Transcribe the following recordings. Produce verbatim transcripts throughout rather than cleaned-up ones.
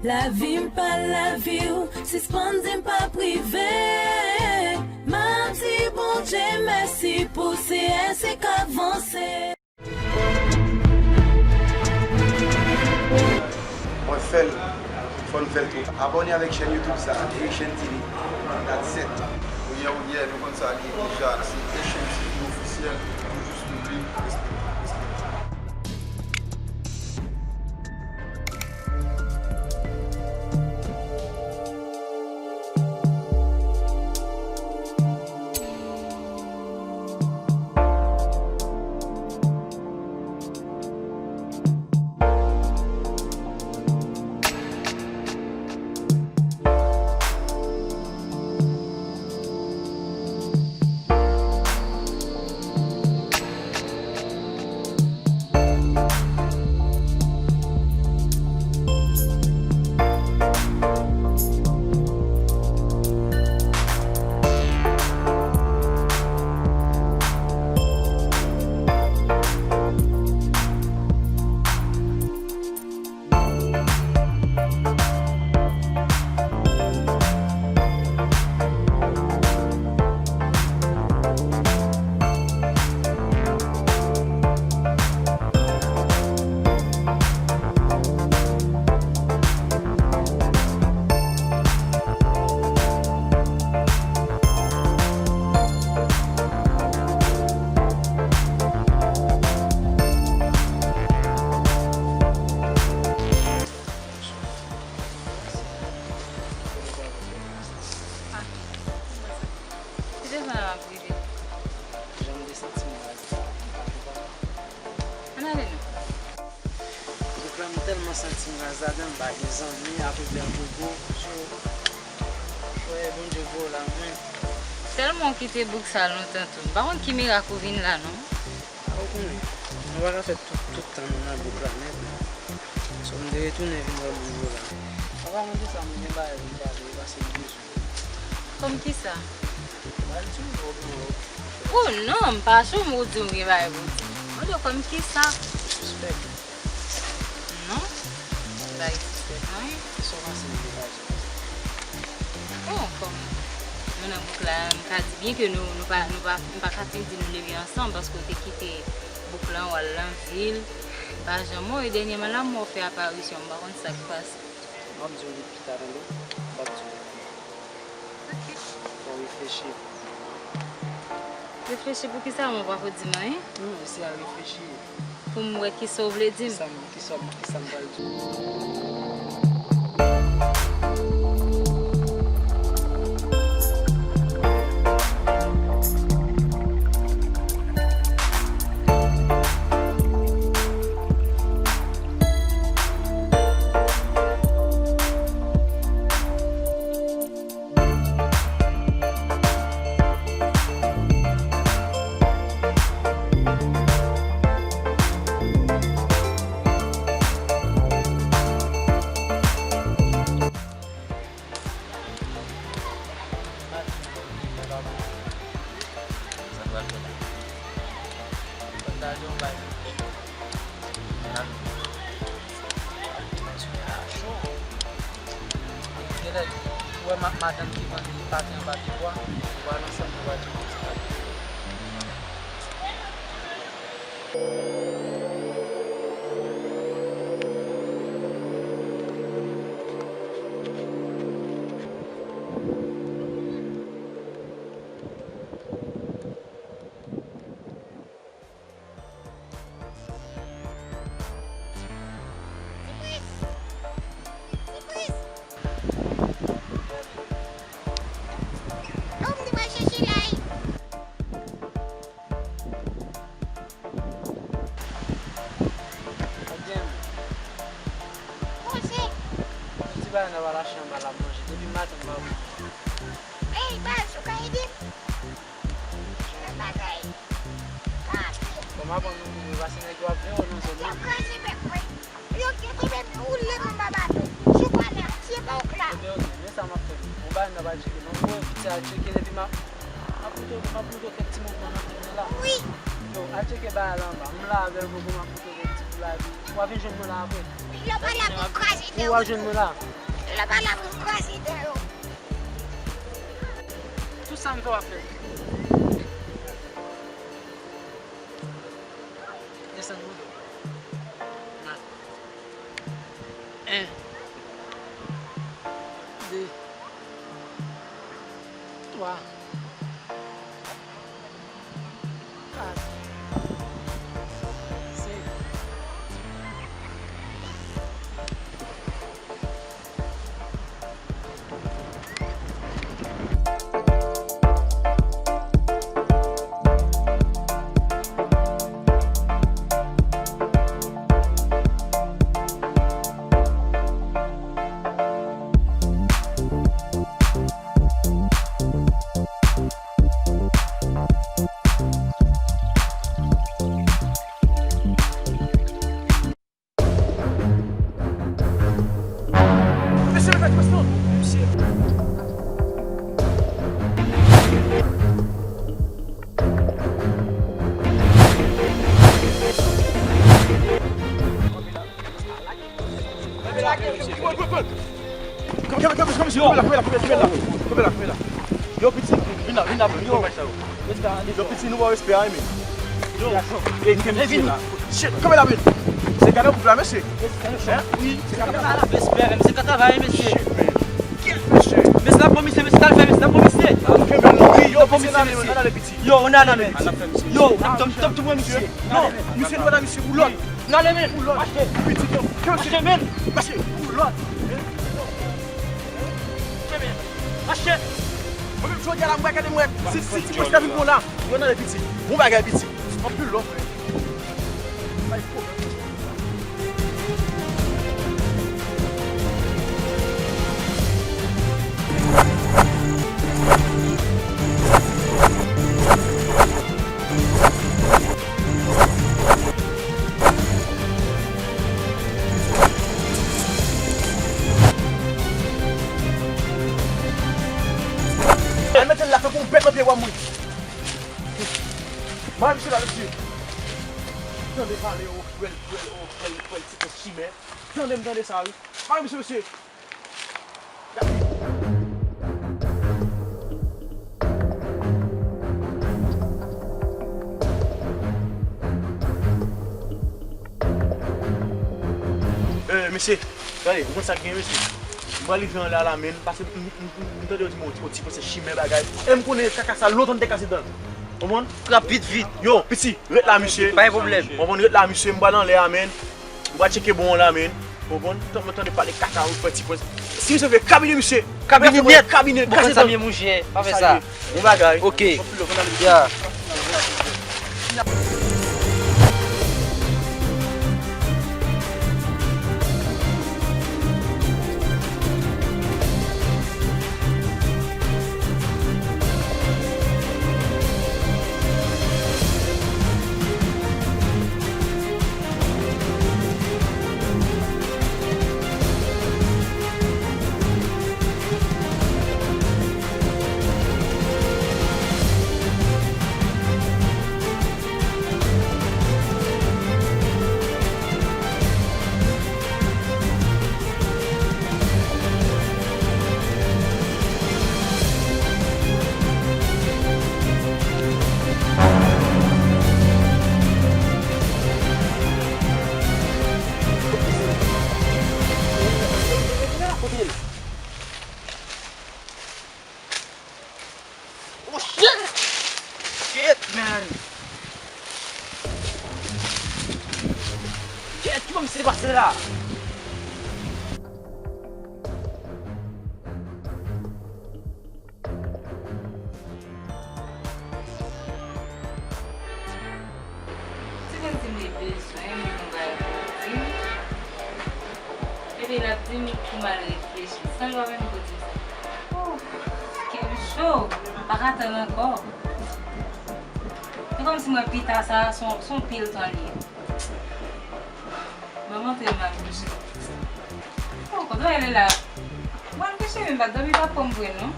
Lavi m pa lavi w, sispann di m pa prive. M ap di Bondye mèsi pou se èse k avanse. Mwen fè l, fò n fè l tou. Abòne avèk chèn YouTube sa, Haitian T V. That's it. Ou ye, ou ye, nou konn sa li ye deja. Se Haitian T V ofisyèl, nou jis nou vle respekte, respekte. Ki te fè m ap rive? Jan m te santi m la, m pa te pa. Ann ale non. Bouk la, m tèlman santi m raz ladan l, m pa gen zanmi, apre bèl bobo. So, frè, Bondye voye w la, mwen. Tèlman w kite bouk sa lontan tou. M pa konn ki mirak ou vin la, non. A, ou konnen, nou pa ka fè tout, tout tan nou nan bouk la nèt, non. So, m te retounen vin wè moun yo la. Apa mwen de sa, mwen gen bagay pou m pale, pase m bezwen. Kòm kisa? Ba l di w, ou gen ou. Oh non, m pa cho m ou di m gen bagay pou w di m. Mwen de kòm kisa? Ou sispèk? Non, m pa gen sispèk anyen. Kisa w panse m te ka di? Bon, kòm nou nan bouk la, m ka di byen ke nou, nou pa, nou pa, m pa ka fin di nou leve ansanm paske w te kite bouk lan, w al nan vil. M pa janm wè w, e dènyèman la, m wè w fè aparisyon, m pa konn sa k pase. M ap di w li pita, tande? M ap di w li pita. Ok. Fò w reflechi. Reflechi pou kisa? Mwen pa ko di m anyen. Non, eseye al reflechi. Pou m wè kisa w vle di m. Kisa m, kisa m, kisa m pral di w. Sa pral fèt. Pataje yon bagay. Cho. Genlè, ou wè ma-, madanm ki vann pate anba pye bwa, ou al ansanm, nou pral jwenn yon ti bagay. Ebyen, yon ti bagay nan ba lache anba la manje. Depi maten, m pa manje. Ey, baz, ou ka ede m? Bon, m aprann nou kouri, paske nèg yo ap veye w nan zòn nan. Yo kraze bèk mwen. Yo kenbe m, woule m anba bato. Jou pa la, se pa w k la. Ebyen, ok, men sa m ap fè. Yon bagay nan ba tcheke. Mwen voye piti a tcheke, depi m ap, m ap moute, m ap moute kèk ti mouvman nan kote la. Wi. Yo, al tcheke bagay la anba. M la avè l, poko m ap moute kèk ti pou lavi. W a vin jwenn mwen la apre. Lè w pa la pou kraze, ou a jwenn mwen la. Laba la pou kraze dan yo. Tout sa m fè w ap fè. Desann moudo. Mal. En. De. Twa. Kat. Senk. Mesye, mesye, mesye, mesye. Kanpe la, kanpe la, kanpe la, kanpe la. Yo, piti, vin la, vin la, vin la. Yo, piti, nou ba w respè a, men. Yo, e, e, vini. Shit, kanpe la, men. Se gade gwoup la, mesye. Hein? Wi, se gade gwoup la. Respè, men se ka travay, mesye. Shit, men. Kèt, mesye. Mesye, la pran misye, mesye, ta l fè, mesye, la pran misye. Wi, yo, piti, la, men, ale, piti. Yo, ann ale, men. Yo, tòm, tòm, tòm, pran misye. Non, misye, nou pa nan misye, ou lòt. N ale, men. Mache. Mache, men. Mache. Mache. Mwen menm jodi a la, m pral gade m wè si, si ti pwès la vin bon la. Mwen nan piti. Bon bagay, piti. Anpil love, men. Al mete l la, tankou yon bèt nan pye wa mwen. Mari misye la, mesye. Tande pale, o frè l, frè l, o frè l, frè l, ti pwès chimè. Tande m tande sa, wi. Mari misye, mesye. Eh, mesye, gade, ou konn sa k gen, mesye? M pral rive anlè a la, men, paske m, m, m, m tande yo di m, o, o, ti pwès chimè bagay. E m konnen kaka sa lontan m te kase dan l. Konprann? Trap vit, vit. Yo, piti, ret la, mesye. Pa gen pwoblèm. Konprann, ret la, mesye, m pral anlè a, men. Ou va tcheke bon la, men. Ou konprann? Tan mwen tande pale kaka, ou fè ti pwen. Si misye fè kabine, misye. Kabine nèt. Kabine, ou konn sa m ye, monchè. Pa fè sa. Bon bagay. Ok. Ya. Oh shit! Shit, man! Shit, ki bò misye pase la? Si se di m li bezwen m, li gon bagay pou l di m. Epi l ap di m pou m al reflechi san l pa menm ko di m sa. Oh, kè m cho, m pa ka tann ankò. Se kòmsi m wè pita sa, se yon, se yon pil tan li ye. Ban m antre m al kouche. Oh, kote w ale la? Mwen kouche, men m pa dòmi pa pran m vre non.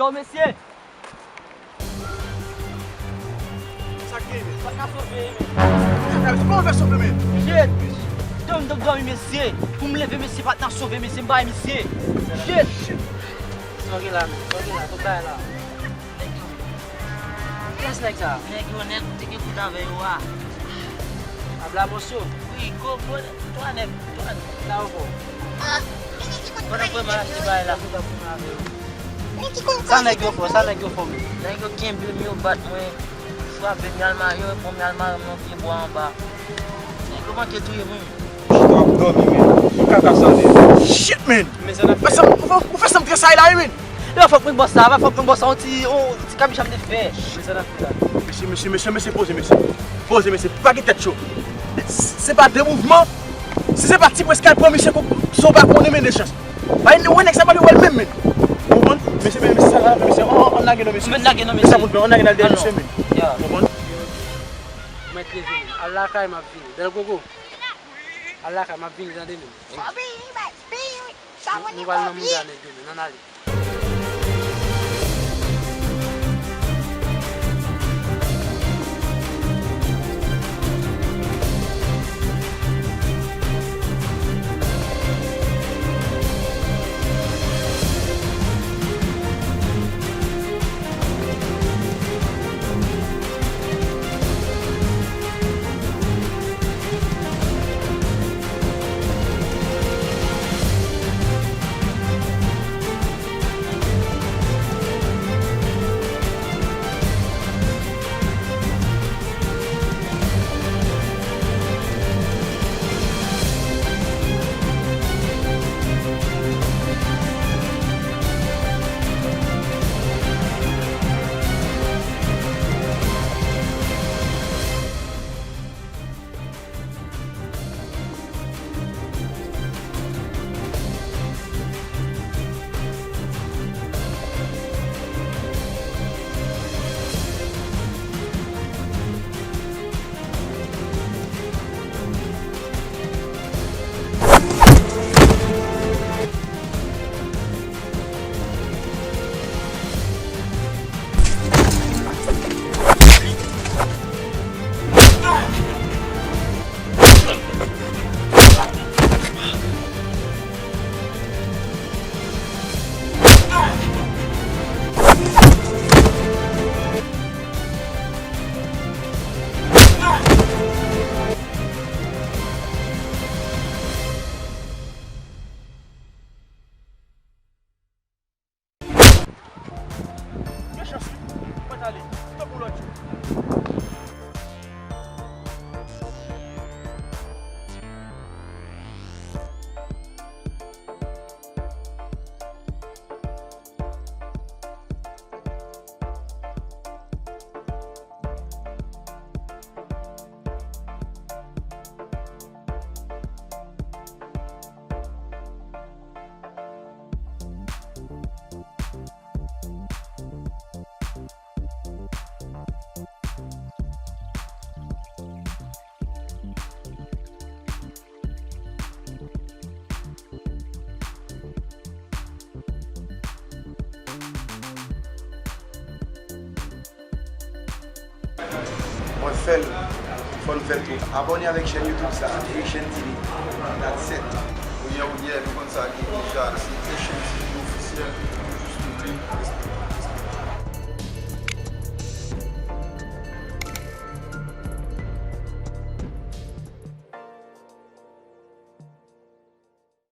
Yo, mesye! Sa k gen, men? Sa ka sove, men. Kaka, kòman fè sove, men? Shit! Dòmi, dòmi, dòmi, mesye! Pou m leve, mesye, pa t nan sove, mesye, m bay, mesye! Shit! Shit! Sa w gen la, men? Sa w gen la? Tout bagay la. Kiyès nèg sa? Nèg yo nèt, ou te gen kout avè yo a. Ablamos yo? Wi, ko, ko, twa nèg, twa nèg. Sa yo fè w? Pandan premye achte bagay la, kout avè yo. Sa nèg yo fè w, sa nèg yo fè w menm? Nèg yo kenbe m, yo bat mwen, frape m, y al ma-, yo pran m, y al mare m nan pye bwa anba. Nèg yo manke touye m, wi. Chita w ap dòmi, men. Ki kaka sa, men? Shit, men! Ou fè, ou fè, ou fè sa m trese la, wi, men! Yo, fòk mwen bòs sa, fòk mwen bòs sa, yon ti, yon ti kabicha m te fè. Mesye, mesye, mesye, mesye, poze, mesye. Poze, mesye, pa gen tèt cho. Se pa de mouvman. Si se pa ti prens k al pran misye, si w pa konnen, men de chans. Bay, wè nèg sa pa gen wè l menm, men. Ou konprann? Mesye, men, mesye, sa la, mesye, ann, ann lage non, mesye. Men lage non, mesye. Mesye, ann lage nan dèyè misye, men. Ou konprann? Ou mèt leve, men. Al lakay, m ap vini. Bèl gogo. Al lakay, m ap vini, tande, men. Nou, nou pral nan mouda nèg yo, men. Ann ale. Gen chans wi. Mwen t ale. Tankou lòt jou. Mwen fè l. Fò n fè l tou. Abòne avèk chèn YouTube sa, Haitian T V. That's it. Ouyè, ouyè, nou konn sa li ye deja. Se Haitian T V ofisyèl, toujou swiv li.